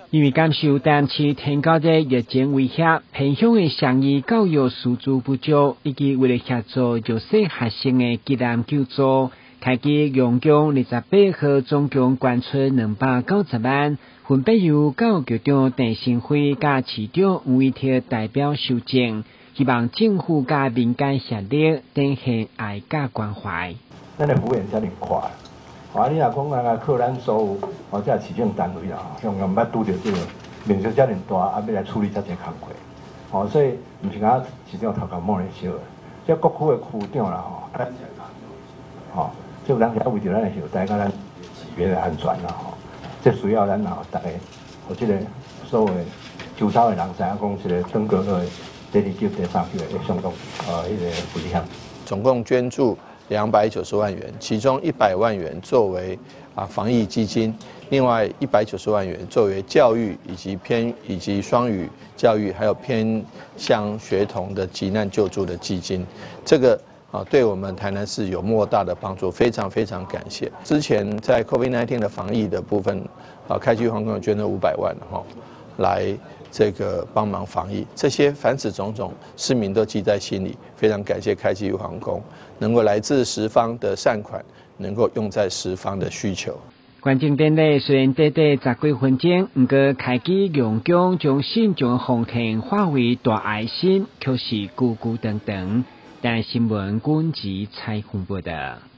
因為感受台南市天狗的疫情威脅，偏鄉的雙語教育師資不足，以及為了協助弱勢學生的急難救助，開基皇宮28號總共捐出290萬，分別由教育局長鄭新輝佮市長黃維哲代表受贈，希望政府佮民間協力展現愛佮關懷。咱的幅員遮爾闊，啊！你若講啊，靠咱所有哦，這市政單位啦，像毋捌拄著這個面積遮爾大，啊，欲來處理遮濟工課，哦，所以毋是講市長頭殼摸咧燒的，這各區的區長啦，吼，咱吼，這有當時為著咱的後代，佮咱市民的安全啦，吼，這需要咱吼，逐个，予這個所有的周遭的人知影講，這個登革熱的第二級、第三級會相當彼個危險。總共捐助290萬元，其中100萬元作為防疫基金，另外190萬元作為教育以及偏以及雙語教育，還有偏鄉學童的急難救助的基金。這個對我們台南市有莫大的幫助，非常非常感謝。之前在 COVID-19 的防疫的部分，開基玉皇宮捐了500萬哈，來這個幫忙防疫，這些凡此種種，市民都記在心裡。非常感謝開基玉皇宮，能夠來自十方的善款，能夠用在十方的需求。捐贈典禮雖然短短10幾分鐘，毋過開基玉皇宮將信眾奉獻化為大愛心，卻是久久長長。台新聞軍籍採訪報道。